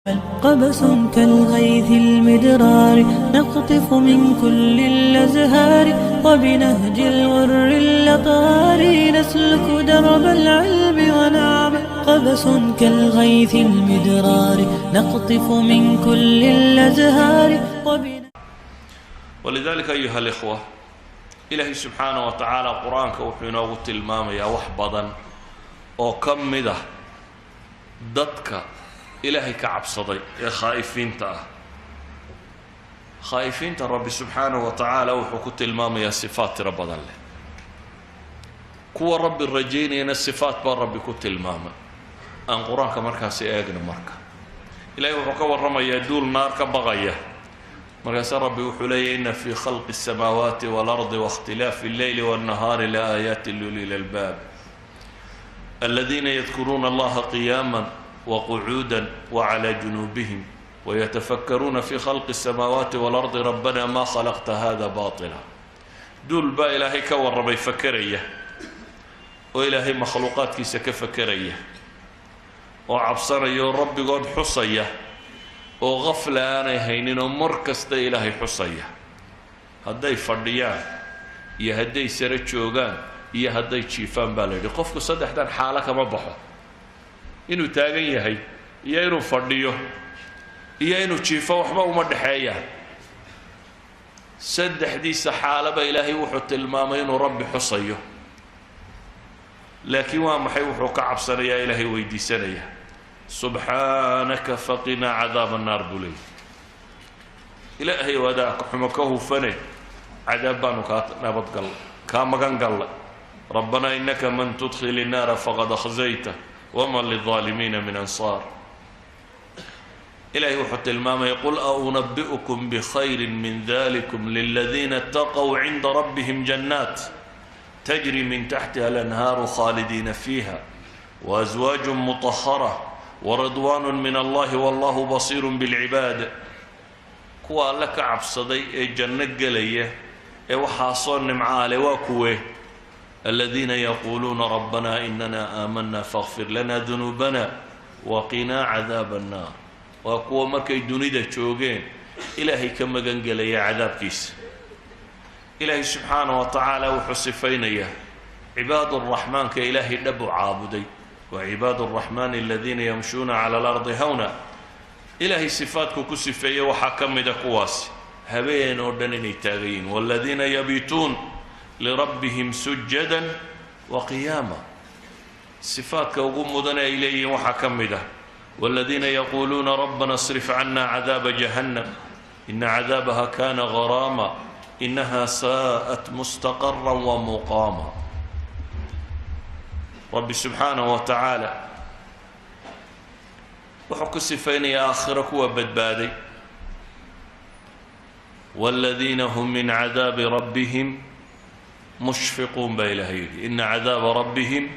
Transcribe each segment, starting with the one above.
قبس كالغيث المدرار نقطف من كل الأزهار وبنهج الغر الأطهار نسلك درب العلم ونعمل. قبس كالغيث المدرار نقطف من كل الأزهار وبنهج ولذلك أيها الإخوة، Ilaahay subxaana wa tacaala Qur-aanka wuxuu inoogu tilmaamayaa wax badan oo ka mid ah dadka Ilaahay ka cabsaday ee khaa'ifiinta ah. Khaa'ifiinta Rabbi subxaanahu wa tacaala wuxuu ku tilmaamayaa sifaat tiro badan leh. Kuwa Rabbi rajaynayana sifaat baa Rabbi ku tilmaamay. Aan Qur-aanka markaasi eegno. Marka Ilahay wuxuu ka warramayaa duul naar ka baqaya. Markaasaa Rabbi wuxuu leeyahy: إن في خلق السماوات والأرض واختلاف الليل والنهار لآيات لأولي الألباب الذين يذكرون الله قياما وقعودا وعلى جنوبهم ويتفكرون في خلق السماوات والأرض ربنا ما خلقت هذا باطلا. Duul baa Ilaahay ka warramay fakeraya oo Ilaahay makhluuqaadkiisa ka fakeraya oo cabsanaya oo Rabbigood xusaya oo qafla aanay haynin oo mar kasta Ilaahay xusaya, hadday fadhiyaan iyo hadday sare joogaan iyo hadday jiifaan. Baa la yidhi qofku saddexdan xaalo kama baxo: inuu taagan yahay iyo inuu fadhiyo iyo inuu jiifo, waxba uma dhexeeyaan. Saddexdiisa xaalaba Ilaahay wuxuu tilmaamay inuu Rabbi xusayo. Laakiin waa maxay wuxuu ka cabsanayaa, Ilaahay weydiisanaya? سبحانك فقنا عذاب النار buu leeyay. Ilaahay wadaa xumo ka hufane, cadaab baanu kaa nabadgallay, kaa magan gallay. ربنا إنك من تدخل النار فقد أخزيته وما للظالمين من أنصار. Ilahay wuxuu tilmaamaya: قل أأنبئكم بخير من ذلكم للذين اتقوا عند ربهم جنات تجري من تحتها الأنهار خالدين فيها وأزواج مطهرة ورضوان من الله والله بصير بالعباد. Kuwa Alle ka cabsaday ee janno gelaya ee waxaasoo nimcaale waa kuwe? الذين يقولون ربنا إننا آمنا فاغفر لنا ذنوبنا وقنا عذاب النار. Waa kuwa markay dunida joogeen Ilaahay ka magan gelaya cadaabkiisa. Ilaahay subxaana wa tacaala wuxuu sifaynayaa cibaad uraxmaanka Ilaahay dhab u caabuday: وعباد الرحمن الذين يمشون على الأرض هونا. Ilaahay sifaadku ku sifeeyey waxaa ka mida kuwaasi habeen oo dhan inay taagan yihiin: والذين يبيتون لربهم سجدا وقياما. Sifaadka ugu mudan ay leeyihiin waxaa ka mid ah: والذين يقولون ربنا اصرف عنا عذاب جهنم إن عذابها كان غراما إنها ساءت مستقرا ومقاما. Rabbi subxaanahu wa tacaala wuxuu ku sifaynayaa aakhiro kuwa badbaaday: والذين هم من عذاب ربهم مشفقون baa Ilahay yidhi. إن عذاب ربهم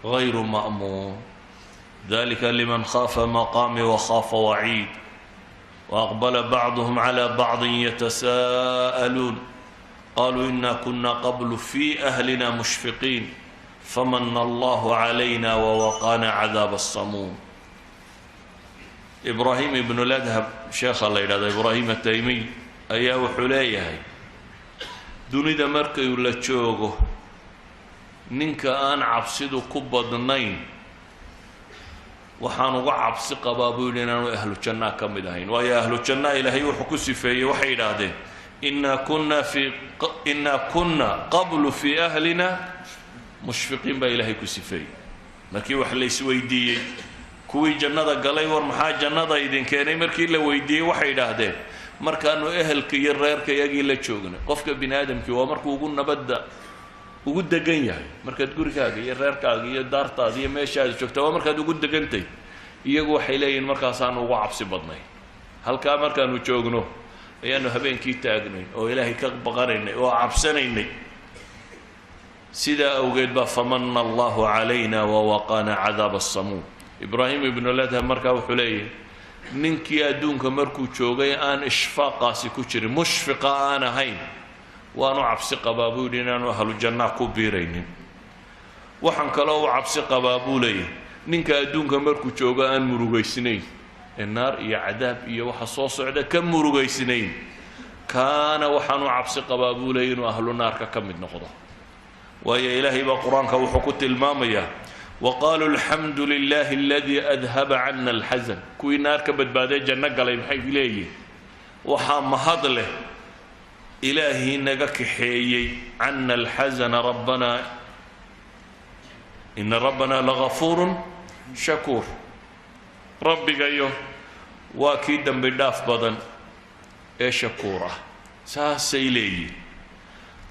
غير مأمون ذلك لمن خاف مقامي وخاف وعيد. وأقبل بعضهم على بعض يتساءلون قالوا إنا كنا قبل في أهلنا مشفقين فمن الله علينا ووقانا عذاب السموم. Ibraahim Ibnuladham, sheekha la yidhahda Ibraahim Ataymiy, ayaa wuxuu leeyahay: dunida markayu la joogo, ninka aan cabsidu ku badnayn waxaan uga cabsi qabaa, buu yidhi, inaanu ahlu jannaa ka mid ahayn. Waayo, ahlu jannaa Ilaahay wuxuu ku sifeeyey, waxay yidhaahdeen: إنا كنا قبل في أهلنا مشفقين baa Ilaahay ku sifeeyey. Markii wax la isweydiiyey kuwii jannada galay, war maxaa jannada idin keenay, markii la weydiiyey, waxay yidhaahdeen: markaanu ehelka iyo reerka iyagii la joognay. Qofka bini aadamkii waa markuu ugu nabadda ugu degan yahay. Markaad gurigaaga iyo reerkaaga iyo daartaada iyo meeshaada joogta waa markaad ugu degantay. Iyagu waxay leeyihin: markaasaanu ugu cabsi badnay. Halkaa markaanu joogno ayaanu habeenkii taagnayn oo Ilaahay ka baqanaynay oo cabsanaynay. Sidaa awgeed baa فمن الله علينا ووقانا عذاب السموم. Ibraahim Ibnuladham markaa wuxuu leeyahay: ninkii adduunka markuu joogay aan ishfaaqaasi ku jirin, mushfiqa aan ahayn, waanu cabsi qabaa, buu yidhi, inaanu ahlu jannaa ku biiraynin. Waxaan kaloo u cabsi qabaa, buu leeyahay, ninka adduunka markuu joogo aan murugaysnayn. Ee naar iyo cadaab iyo waxa soo socda ka murugaysnayn, kaana waxaanu cabsi qabaa, buu leeyay, inuu ahlu naarka ka mid noqdo. Waayo, Ilaahay baa Qur-aanka wuxuu ku tilmaamayaa: "Waqaaluu alxamdu lilahi aladii adhaba cana alxasan." Kuwii naar ka badbaadee janno galay maxay leeyihin? Waxaa mahad leh Ilaahii naga kaxeeyey cana alxasana, rabbana ina rabbana lagafuurun shakuur. Rabbigayo waa kii dembi dhaaf badan ee shakuur ah, saasay leeyihin.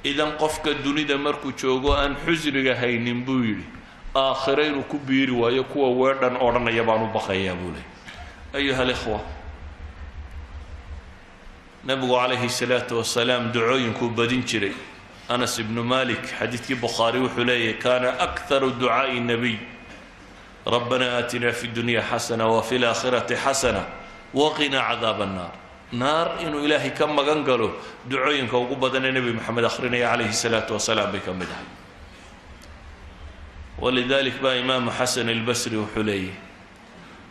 Idan qofka dunida markuu joogo aan xusniga haynin, buu yidhi, aakhiro inuu ku biiri waayo kuwa weedhan odhanaya baan u baqayaa, buu leey. Ayuha alikhwa, Nabigu calayhi salaatu wasalaam ducooyinkuu badin jiray. Anas ibnu Malik, xadiidkii Bukhaari, wuxuu leeyahy: "Kaana akharu ducaa'i nabiy: rabbana aatina fi dunya xasana wa fi laakhirati xasana waqina cadaab annaar." Naar inuu Ilaahay ka magan galo ducooyinka ugu badanee Nebi Moxamed akhrinaya calayhi salaatu wasalaam bay ka mid ahay. Walidalik baa Imaamu Xasan Albasri wuxuu leeyahy: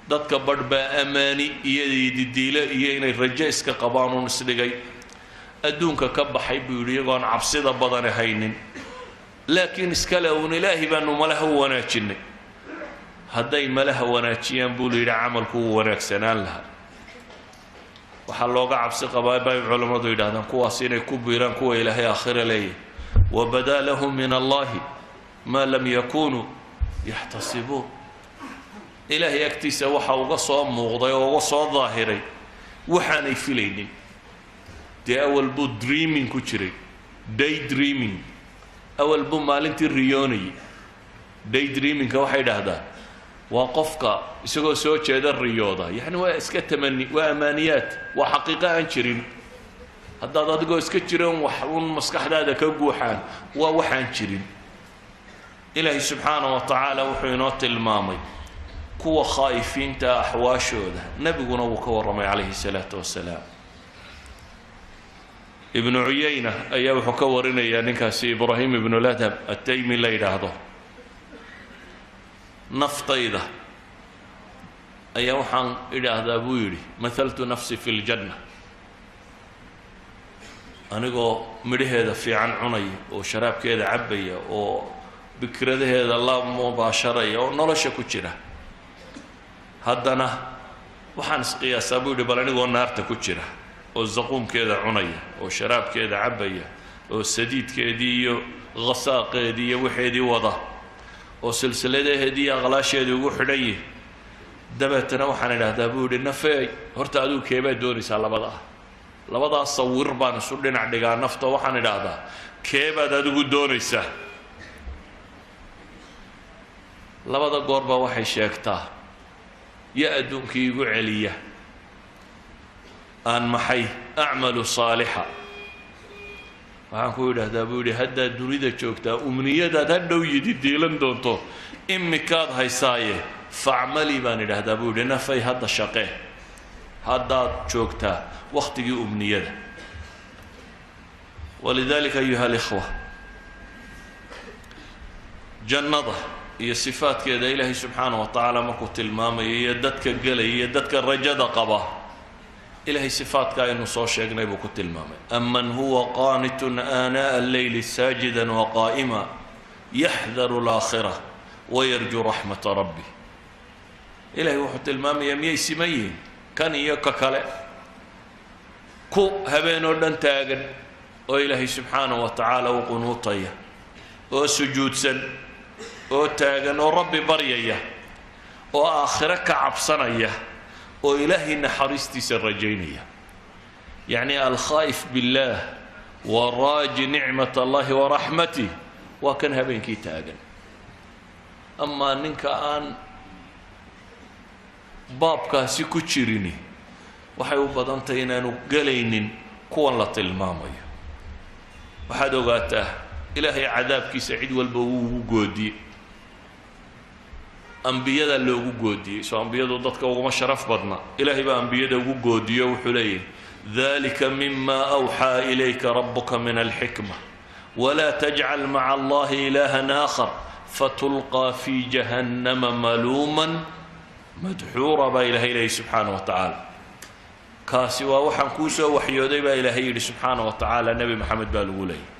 dadka badh baa amaani iyo didiile iyo inay rajo iska qabaan uun isdhigay, adduunka ka baxay, buu yidhi, iyagoon cabsida badani haynin, laakiin iskale uun Ilaahay baanu malaha u wanaajinay. Hadday malaha wanaajiyaan, buu la yidhi, camalku wuu wanaagsanaan lahaa. Waxaa looga cabsi qabaa, bay culammadu yidhahdaan, kuwaas inay ku biiraan kuwa Ilaahay aakhira leeyahy: "Wabadaa lahum min Allahi maa lam yakunuu yaxtasibuun." Ilaahay agtiisa waxa uga soo muuqday oo uga soo daahiray waxaanay filaynin. Dee awal buu dreaming ku jiray, day dreaming, awal buu maalintii riyoonayay. Day dreamingka waxay idhaahdaan waa qofka isagoo soo jeeda riyooda, yacni waa iska tamani, waa amaaniyaad, waa xaqiiqo aan jirin. Haddaad adigoo iska jiran wax uun maskaxdaada ka guuxaan, waa waxaan jirin. Ilaahay subxaana wa tacaala wuxuu inoo tilmaamay kuwa khaa'ifiinta axwaashooda, nebiguna wuu ka warramay calayhi salaatu wasalaam. Ibnu Cuyayna ayaa wuxuu ka warinayaa ninkaasi Ibraahim ibnu Ladham Ataymi la yidhaahdo: "Naftayda ayaa waxaan idhaahdaa," buu yidhi, "mathaltu nafsi fi ljanna, anigoo midhaheeda fiican cunaya oo sharaabkeeda cabbaya oo bikradaheeda la mubaasharaya oo nolosha ku jira. Haddana waxaan isqiyaasaa," buu yidhi, "bal anigoo naarta ku jira oo zaquumkeeda cunaya oo sharaabkeeda cabbaya oo sadiidkeedii iyo khasaaqeedii iyo waxeedii wada oo silsiladaheedii iyo aqlaasheedii ugu xidhan yihi. Dabeetana waxaan idhahdaa," buu yidhi, "nafeey, horta adigu keebaad doonaysaa? Labada ah, labadaas sawir baan isu dhinac dhigaa nafta. Waxaan idhaahdaa, keebaad adigu doonaysaa?" Labada goorba waxay sheegtaa: ya adduunkii igu celiya, aan maxay, acmalu saalixa." Waxaan ku idhaahdaa, buu yidhi, haddaad dunida joogtaa, umniyadaad hadhow yidi diilan doonto imikaad haysaaye. Facmali, baan idhaahdaa, buu yidhi, nafay, hadda shaqee, haddaad joogtaa wakhtigii umniyada. Walidalika, ayuha alikhwa, jannada iyo sifaadkeeda Ilaahay subxaana wa tacaala markuu tilmaamayo, iyo dadka gelaya iyo dadka rajada qaba, Ilahay sifaadka aynu soo sheegnay buu ku tilmaamay: "Aman huwa qaanitun aanaaءa alleyli saajida waqaa'ima yaxdaru alaakhira wayarjuu raxmata rabbi." Ilahay wuxuu tilmaamayaa, miyay siman yihiin kan iyo ka kale? Ku habeen oo dhan taagan oo Ilaahay subxaana wa tacaala u qunuutaya oo sujuudsan oo taagan oo Rabbi baryaya oo aakhiro ka cabsanaya oo Ilaahay naxariistiisa rajaynaya, yacni alkhaa'if biاllah wa raaji nicmat Allahi wa raxmatih, waa kan habeenkii taagan. Amaa ninka aan baabkaasi ku jirini, waxay u badantahay inaanu gelaynin kuwan la tilmaamayo. Waxaad ogaataa, Ilaahay cadaabkiisa cid walba wuu ugu goodiyey. Ambiyada loogu goodiyey, soo ambiyadu dadka uguma sharaf badna? Ilaahay baa ambiyada ugu goodiyo. Wuxuu leeyahy: "Dalika mima awxaa ilayka rabuka min alxikma wla tajcal maca Allahi ilaha aakhar fatulqaa fi jahannama maluuman Madxuura baa Ilaahay leeyay subxaana wa tacaala. Kaasi waa waxaan kuu soo waxyooday baa Ilaahay yidhi subxaana wa tacaala. Nebi Maxamed baa lagu leeyay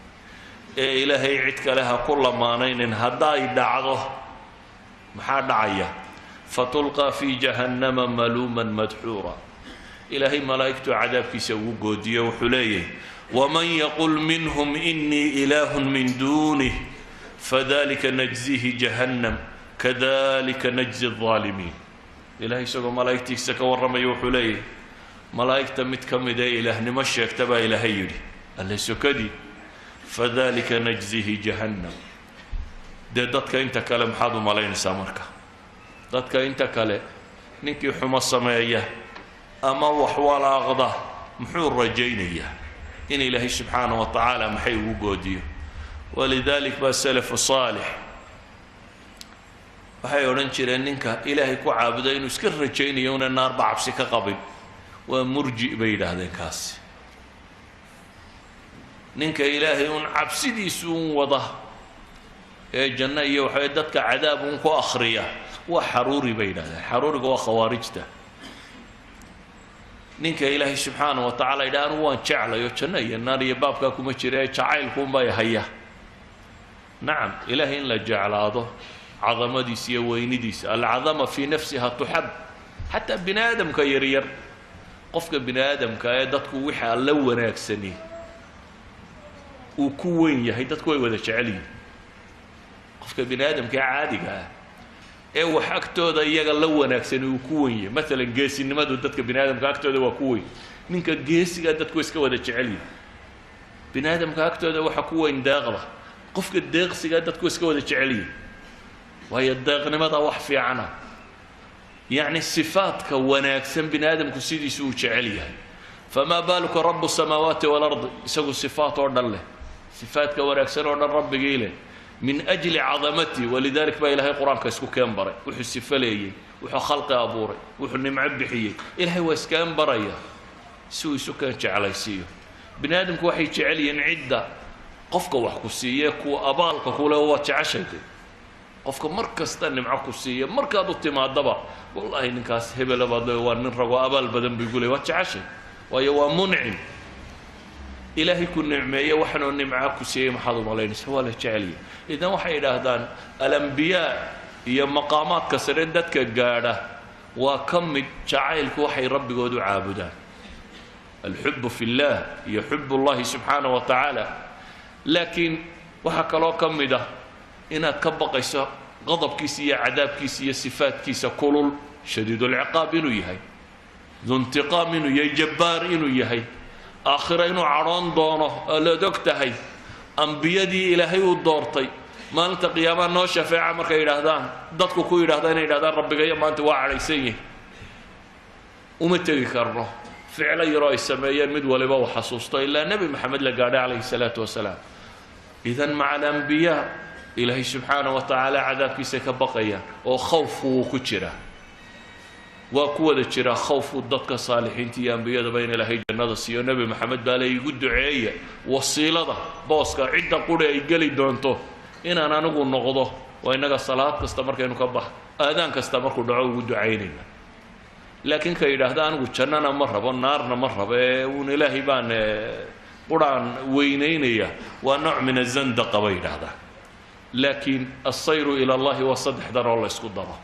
ee Ilaahay cid kale ha ku lamaanaynin. Hadday dhacdo maxaa dhacaya? Fatulqaa fii jahannama maluuman madxuura. Ilaahay malaa'igtu cadaabkiisa ugu goodiyo. Wuxuu leeyahy: waman yaqul minhum inii ilaahun min duunih fadalika najzihi jahannam kadalika najzi الظaalimiin. Ilahay isagoo malaa'igtiisa ka warramaya wuxuu leeyahy: malaa'igta mid ka mid ee ilaahnimo sheegta baa Ilaahay yidhi Alle sokadii, fadalika najzihi jahannam. Dee dadka inta kale maxaad u malaynaysaa? Marka dadka inta kale, ninkii xumo sameeya ama wax walaaqda muxuu rajaynayaa? In Ilaahay subxaana wa tacaala maxay ugu goodiyo. Walidalik baa salafu saalix waxay odhan jireen: ninka Ilaahay ku caabuda inuu iska rajaynayo una naarba cabsi ka qabin waa murji bay yidhaahdeen kaasi. Ninka Ilaahay uun cabsidiisu un wada ee janno iyo waxaway dadka cadaab uun ku akhriya waa xaruuri bay yidhahdeen. Xaruuriga waa khawaarijta. Ninka Ilaahay subxaana wa tacala yidhaha anigu waan jeclayo, janno iyo naar iyo baabkaa kuma jira ee jacaylkuunbay haya. Nacam, Ilaahay in la jeclaado cadamadiisa iyo weynidiisa, alcadama fii nafsiha tuxab. Xataa bini aadamka yaryar, qofka bini aadamka ee dadku wixii alla wanaagsani uu ku weyn yahay, dadku way wada jecel yihin. Qofka bini aadamka ee caadiga ah ee wax agtooda iyaga la wanaagsani uu ku weyn yahay, maalan geesinimadu dadka bini aadamka agtooda waa ku weyn, ninka geesigaa dadku iska wada jecel yihin. Bini aadamka agtooda waxa ku weyn deeqda, qofka deeqsigaa dadku iska wada jecel yihin, waayo deeqnimada wax fiicana. Yacni sifaadka wanaagsan bini aadamku sidiisu uu jecel yahay. Famaa baaluka rabu samaawaati walard, isagu sifaat oo dhan leh, sifaadka wanaagsan oo dhan rabbigii leh, min ajli cadamatihi. Walidalik baa Ilaahay qur-aanka isku keen baray. Wuxuu sifo leeyey, wuxuu khalqi abuuray, wuxuu nimco bixiyey, Ilaahay waa iskeen baraya si uu isu keen jeclaysiiyo. Bini aadamku waxay jecel yihiin cidda qofka wax ku siiye, kuwa abaalka kule waad jeceshayde. Qofka mar kasta nimco ku siiya, markaad u timaadaba wallaahi ninkaas hebela baad le, waa nin rago, abaal badan bay guley, waad jeceshay, waayo waa muncim. Ilaahay ku nicmeeye, waxaanuu nimca ku siiyey, maxaad u malaynaysa? Waa la jecelyahay. Idan waxay yidhaahdaan alambiyaa iyo maqaamaadka sare dadka gaadha waa ka mid jacaylku waxay rabbigood u caabudaan, alxubu fi اllah iyo xub اllahi subxaana wa tacaala. Laakiin waxaa kaloo ka mid ah inaad ka baqayso qadabkiisa iyo cadaabkiisa iyo sifaadkiisa kulul, shadiidulciqaab inuu yahay, duntiqaam inuu yahay, jabbaar inuu yahay, aakhira inuu cadhoon doono oo laad og tahay. Ambiyadii Ilaahay uu doortay maalinta qiyaamaha noo shafeeca markay yidhaahdaan, dadku ku yidhahdaa inay yidhahdaan rabbigayo maanta waa cadhaysan yihin, uma tegi karno, ficlo yaroo ay sameeyeen mid waliba uu xasuusto ilaa Nebi Maxamed la gaadhay calayhi salaatu wasalaam. Idan maca alambiyaa Ilaahay subxaana wa tacaala cadaabkiisay ka baqayaan oo khawfku wuu ku jiraa, waa ku wada jiraa khawfku dadka saalixiinta iyo ambiyadaba in Ilaahay jannada siiyo. Nebi Maxamed baa le igu duceeya wasiilada, booska cidda quri ay geli doonto inaan anigu noqdo. Waa innaga salaad kasta markaynu ka bax, aadaan kasta markuu dhaco ugu ducaynayna. Laakiin ka yidhaahda anigu jannana ma rabo, naarna ma rabo, ee uun Ilaahay baan quraan weynaynaya, waa nooc min azandaqa bay yidhaahdaan. Laakiin alsayru ila allahi waa saddexdan oo la ysku daro: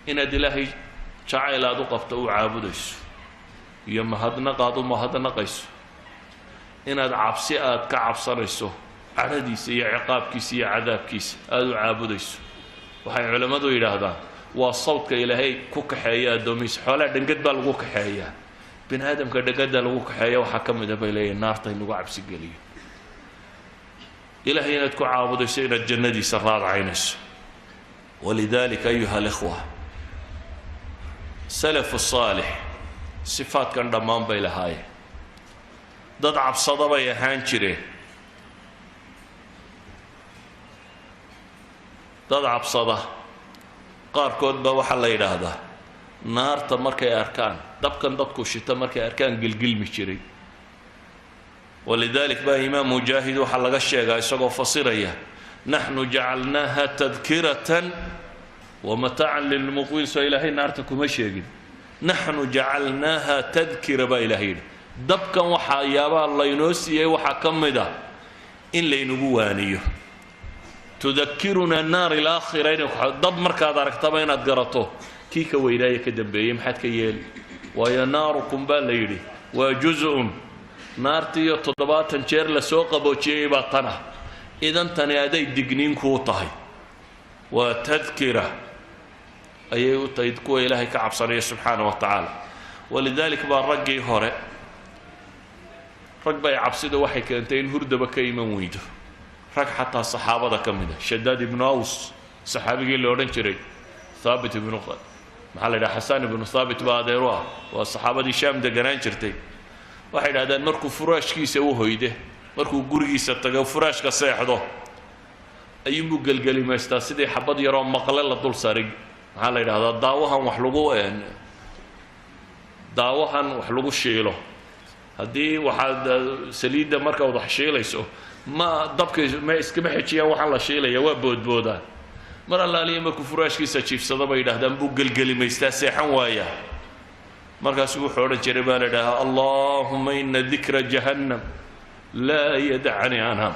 inaad Ilaahay jacayl aad u qabto u caabudayso iyo mahadnaq aad u mahadnaqayso, inaad cabsi aad ka cabsanayso cadhadiisa iyo ciqaabkiisa iyo cadaabkiisa aada u caabudayso. Waxay culammadu yidhaahdaan waa sawdka Ilaahay ku kaxeeya addoomihiisa. Xoolaha dhangad baa lagu kaxeeyaa, bini aadamka dhangada lagu kaxeeya waxaa ka mid a bay leeyihin naarta in lagu cabsigeliyo, Ilahay inaad ku caabudayso, inaad jannadiisa raadcaynayso. Walidalika ayuha alikhwa, salafu saalix sifaadkan dhammaan bay lahaayeen. Dad cabsada bay ahaan jireen, dad cabsada. Qaarkood baa waxaa la yidhaahdaa naarta markay arkaan, dabkan dadku shita markay arkaan gilgilmi jiray. Walidalik baa Imaam Mujaahid waxaa laga sheegaa isagoo fasiraya naxnu jacalnaaha tadkiratan ومتاعا للمقوين. Soo Ilaahay naarta kuma sheegin "نحن جعلناها تذكرة" baa Ilahay yidhi. Dabkan waxaa yaabaha laynoo siiyey waxaa ka mid ah in laynagu waaniyo, تذكرنا النار الآخرة. In dab markaad aragtaba inaad garato kii ka weynaaya ka dambeeyey, maxaad ka yeeli? Waayo, ناركم baa la yidhi, waa juz-un naartiiyo 70 jeer lasoo qaboojiyey baa tana. Idan tani aday digniin kuu tahay, waa تذكرة ayay u tahay kuwa Ilaahay ka cabsanaya subxaana wa tacaala. ولذلك baa raggii hore, rag bay cabsida waxay keentay in hurdaba ka iman weydo, rag xataa saxaabada ka mid a. Shadaad ibnu Aws, saxaabigii la odhan jiray, Thaabit ibnu, maxaa la yidhaha, Xasaan ibnu Thaabit baa adeeru ah, waa saxaabadii Shaam deganaan jirtay. Waxay idhahdeen markuu furaashkiisa u hoyde, markuu gurigiisa tago, furaashka seexdo, ayuunbuu gelgelimaystaa sidii xabad yaroo maqle la dul saaray. Maxaa la yidhahdaa, daawahan wax lagu shiilo, haddii waxaad saliidda markaad wax shiilayso, ma dabka ma iskama xejiyaan, waxaan la shiilaya waa boodboodaan. Mar allaaliya markuu furaashkiisa jiifsado, bay yidhahdaan, buu gelgelimaystaa, seexan waayaa. Markaasuu wuxuu odhan jiray, baa la idhahaa, "اللهم إن ذكر جهنم لا يدعني أنام."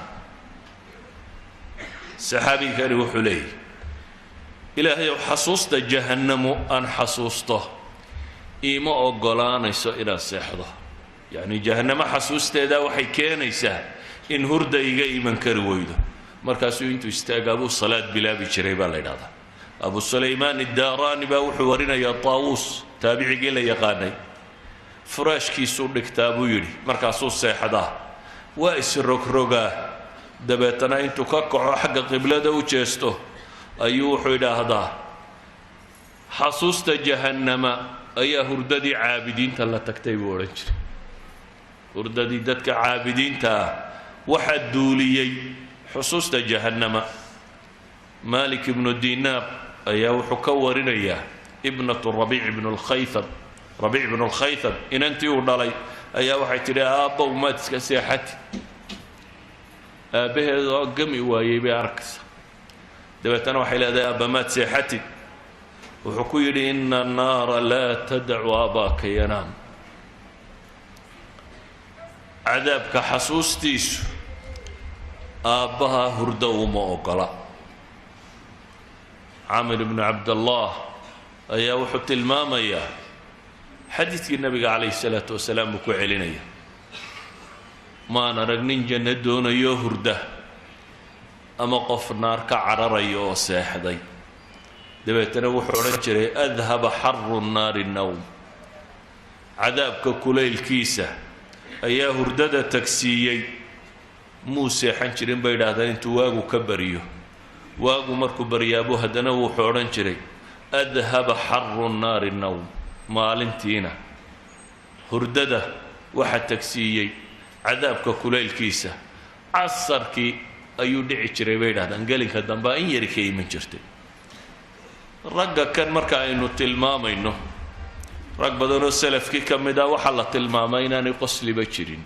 Saxaabigani wuxuu leeyahy, "Ilaahayow, xasuusta jahannamo aan xasuusto iima oggolaanayso inaan seexdo." Yacni jahannamo xasuusteedaa waxay keenaysaa in hurda iga iman kari weydo. Markaasuu intuu istaagaa buu salaad bilaabi jiray, baa la yidhahdaa. Abu Sulaymaan Iddaaraani baa wuxuu warinayaa, Taawuus taabicigii la yaqaanay, furaashkiisuu dhigtaa buu yidhi, markaasuu seexdaa, waa isrogrogaa, dabeetana intuu ka kaco, xagga qiblada u jeesto, ayuu wuxuu idhaahdaa, "Xasuusta jahannama ayaa hurdadii caabidiinta la tagtay," buu odhan jiray. Hurdadii dadka caabidiinta ah waxaa duuliyey xusuusta jahannama. Malik ibnu Dinaar ayaa wuxuu ka warinayaa ibnatu Rabiic ibnu Lkhaytham, Rabiic ibnu Lkhaytham inantii uu dhalay ayaa waxay tidhi, "Aabbow, maad iska seexati?" Aabbaheed oo gami waayey bay arkaysa. Dabeetana waxay leedahay, "Aabba, maad seexatid?" Wuxuu ku yidhi, "إن النار لا تدع أباك ينام." Cadaabka xasuustiisu aabbaha hurdo uma ogola. Camir ibnu Cabdallah ayaa wuxuu tilmaamayaa xadiidkii Nabiga calayhi salaatu wasalaam buu ku celinaya, "Maan arag nin janno doonayo hurda ama qof naar ka cararaya oo seexday." Dabeetana wuxuu odhan jiray, "أذهب حر النار النوم." Cadaabka kulaylkiisa ayaa hurdada tagsiiyey. Muu seexan jirin, bay idhaahdeen, intuu waagu ka bariyo. Waagu markuu baryaabuu haddana wuxuu odhan jiray, "أذهب حر النار النوم." Maalintiina hurdada waxa tagsiiyey cadaabka kulaylkiisa. Casarkii ayuu dhici jiray, bay idhahdaan, gelinka dambea in yari ka iman jirtay. Ragga kan marka aynu tilmaamayno, rag badanoo salafkii ka mid ah waxaa la tilmaamay inaanay qosliba jirin.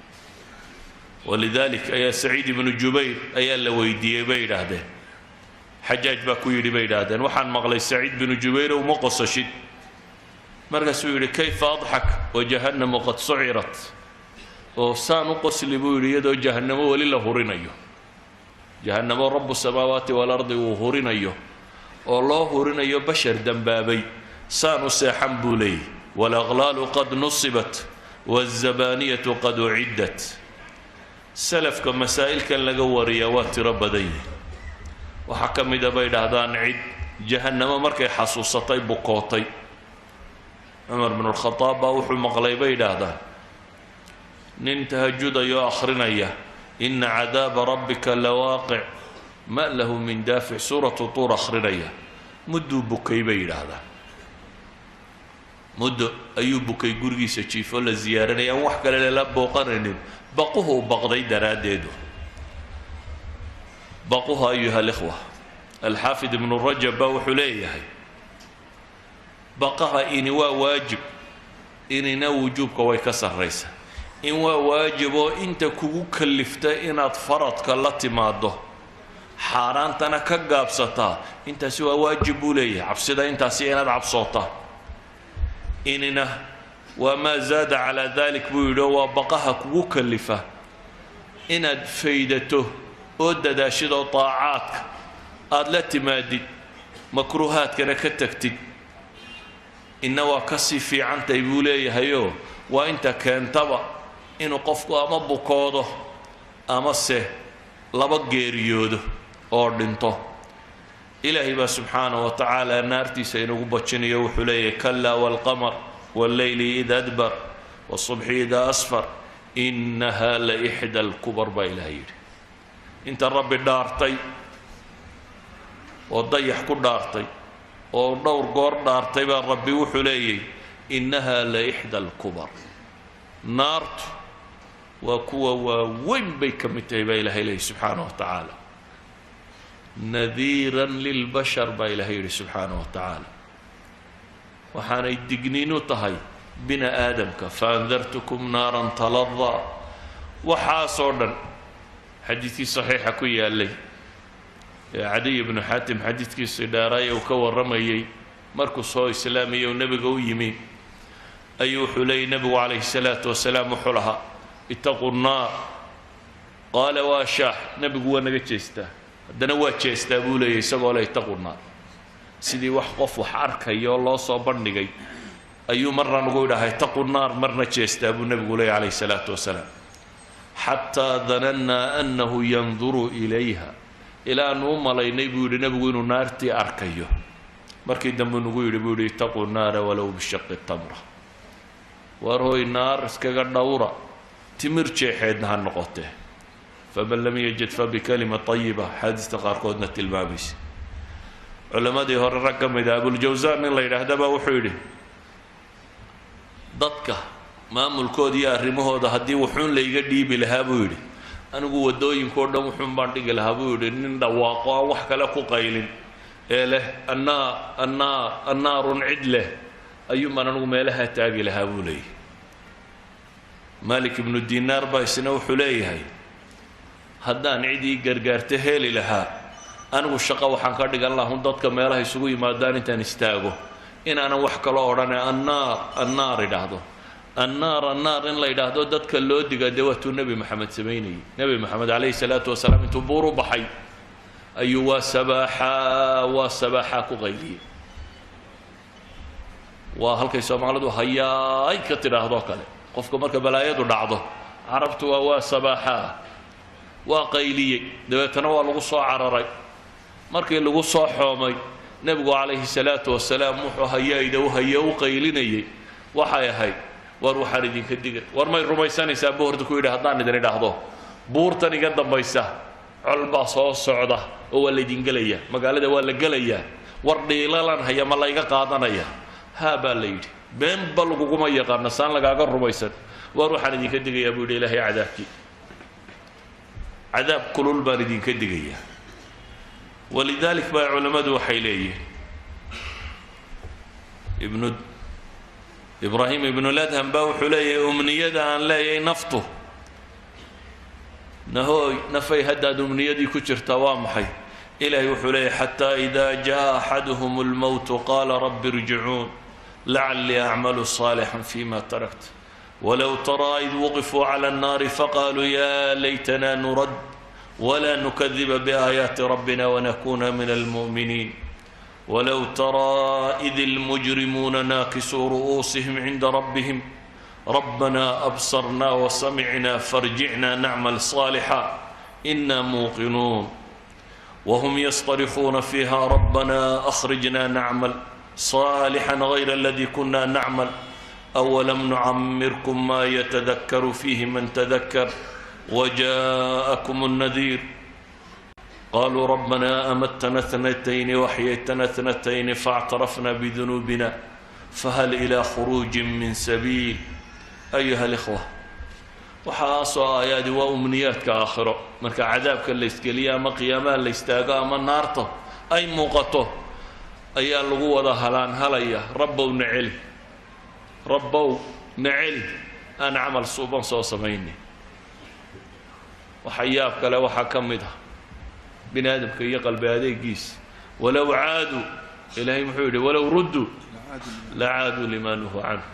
ولذلك ayaa Saciid ibnu Jubayr ayaa la weydiiyey, bay yidhaahdeen. Xajaaj baa ku yidhi, bay yidhaahdeen, "Waxaan maqlay, Saciid binu Jubayr, uma qosashid." Markaasuu yidhi, "كيف أضحك وجهنم قد سعرت?" Oo saan u qosli, buu yidhi, iyadoo jahannamo weli la hurinayo, jahannamo رب السماوات والأرض uu hurinayo oo loo hurinayo bashar dembaabay, saan u seexan, buu leeyahy. "والأغلال قد نصبت والزبانية قد أعدت." Salafka masaa'ilkan laga wariyaa waa tiro badan yihin. Waxaa ka mida, bay dhahdaan, cid jahannamo markay xasuusatay bukootay. Cumar binu Lkhadaab baa wuxuu maqlay, bay yidhaahdaan, nin tahajudayo akhrinaya, "إن عذاب ربك لواقع ما له من دافع", suuratu Tuur akhrinaya. Mudduu bukay, bay yidhaahdaan, muddo ayuu bukay, gurigiisa jiifo, la ziyaaranaya, aan wax kale lala booqanaynin, baquhu baqday daraaddeedu. Baquhu, أيها الإخوة, alxaafid ibnu Rajab baa wuxuu leeyahay, baqaha ini waa waajib, inina wujuubka way ka sarraysa. In waa waajiboo inta kugu kalifta inaad faradka la timaado. Xaaraantana ka gaabsataa, intaasi waa waajib buu leeyahay. Cabsida intaasi inaad cabsootaa. Inina waa maa zaada calaa dalik buu yidhi, oo waa baqaha kugu kalifa inaad faydato oo dadaashid oo daacaadka aada la timaadid, makruuhaadkana ka tagtid. Inna waa ka sii fiicantahay buu leeyahayoo waa inta keentaba inuu qofku ama bukoodo ama se laba geeriyoodo oo dhinto. Ilaahay baa subxaanaه wa tacaala naartiisa inugu bajinayo. Wuxuu leeyahay: "Kalaa wاlqamar wاlleyli id adbar wالصubxi idaa asfar inaha laixda اlkubar" baa ilahay yidhi. Inta Rabbi dhaartay oo dayax ku dhaartay oo dhowr goor dhaartay baa Rabbi wuxuu leeyay: "Inaha laixda alkubar." Naartu waa kuwa waaweyn bay ka mid tahay baa Ilahay leeyay subxaanaه wa tacaala. "Nadiiran lilbashar" baa Ilahay yidhi subxaanaه wa tacaala. Waxaanay digniinu tahay bini aadamka. "Faandartukum naaran taladaa." Waxaasoo dhan xadiidkii saxiixa ku yaalay ee Cadiy ibnu Xaatim, xadiidkiisii dheeraay uu ka warramayey markuu soo islaamiyay uu Nebiga u yimi, ayuu wuxuu leeyay Nebigu calayhi salaatu wasalaam wuxuu lahaa: "Itaquu nnaar." Qaala: "Waa shaax." Nebigu waa naga jeestaa, haddana waa jeestaa buu leeyay isagoo le "Itaquu nnaar." Sidii wax qof wax arkaya oo loo soo bandhigay ayuu marna nagu idhahaa "Itaquu naar", marna jeestaa buu Nebigu leeyay calayhi salaatu wasalaam. "Xataa danannaa annahu yanduru ilayha", ilaa aanu u malaynay buu yidhi Nebigu inuu naartii arkayo. Markii dambe nagu yidhi buu yidhi: "Itaquu naara walow bishaqi tamra." Waar hoy, naar iskaga dhowra, timir jeexeedna ha noqotee. "Faman lam yajid fabikalima ayiba", xaadiista qaarkoodna tilmaamaysa. Culammadii hore rag ka mid a, Abuljawsaan nin la yidhaahdaba, wuxuu yidhi: "Dadka maamulkooda iyo arrimahooda haddii wuxuun layga dhiibi lahaa," buu yidhi, "anigu waddooyinka o dhan wuxuun baan dhigi lahaa," buu yidhi, "nin dhawaaqo aan wax kale ku qaylin ee leh 'Annaar, annaar, annaarun' cid leh ayuun baan anigu meelaha taagi lahaa," buu leeyahy. Malik ibnu Dinaar baa isna wuxuu leeyahay: "Haddaan cidii gargaarto heli lahaa, anigu shaqo waxaan ka dhigan lahun dadka meelaha isugu yimaadaan intaan istaago inaanan wax kaloo odhane 'Annaar, annaar' idhaahdo, 'Annaar, annaar' in la yidhaahdo, dadka loo diga." Dee waatuu Nebi Maxamed samaynayay. Nebi Maxamed calayhi salaatu wasalaam intuu buur u baxay ayuu "Waa sabaaxaa, waa sabaaxaa" ku qayliyey. Waa halkay Soomaalidu "hayaay" ka tidhaahdoo kale qofka marka balaayadu dhacdo. Carabtu waa sabaaxaa. Waa qayliyey, dabeetana waa lagu soo cararay. Markii lagu soo xoomay, Nebigu calayhi salaatu wasalaam wuxuu hayaayda u haye u qaylinayay waxay ahayd: "War waxaan idinka digay, war may rumaysanaysaa?" buu horta ku yidhi. "Haddaan idin idhaahdo buurtan iga dambaysa col baa soo socda oo waa laydin gelayaa, magaalada waa la gelayaa, war dhiilalan haya ma layga qaadanaya?" "Haa," baa la yidhi, "beenba laguguma yaqaana, saan lagaaga rumaysan." "War waxaan idinka digayaa," buu yidhi, "Ilaahay cadaabkii, cadaab kulul baan idinka digayaa." Walidaalik baa culammadu waxay leeyihin, Ibnu Ibraahim Ibnuladham baa wuxuu leeyahay: "Umniyada aan leeyahay naftu nahooy nafay haddaad umniyadii ku jirtaa waa maxay? Ilahay wuxuu leeyahy: 'Xataa ida jaa axaduhum اlmowtu qaala rabbi irjicuun lacalii acmalu صaalixا fima tarakt. Walow taraa id wuqifuu clى الnaari faqaaluu ya laytana nurad wla nukadiba biaayaati rabbina wanakuna min almu'miniin. Walow taraa id اlmujrimuuna naakisuu ru'uusihim cinda rabbihim rabbana absarna wasamicna farjicna nacmal صaalixa ina muuqinuun. Whm ysطarikuuna fiiha rabbana akhrijna nacmal صaalixا غayra aladi kuna nacmal. Awalam nucamirkum ma yatadakaru fiihi man tadakar wjaءakum الnadiir. Qaluu rabbana amatna اثnatayn waxyaytna اثnatayn faاctarafna bdunuubina fahal ilى khuruuji min sabiil.'" Ayuha alikhwa, waxaasoo aayaadi waa umniyaadka aakhiro marka cadaabka la isgeliyo ama qiyaamaha la istaago ama naarta ay muuqato ayaa lagu wada halaan halaya: "Rabbow na celi, Rabbow na celi, aan camal suuban soo samaynay." Waxa yaab kale waxaa ka mid ah Bini aadamka iyo qalbi adeegiisa. Walow caaduu, Ilaahay muxuu yidhi? Walow rudduu lacaaduu lima nuhuu canhu.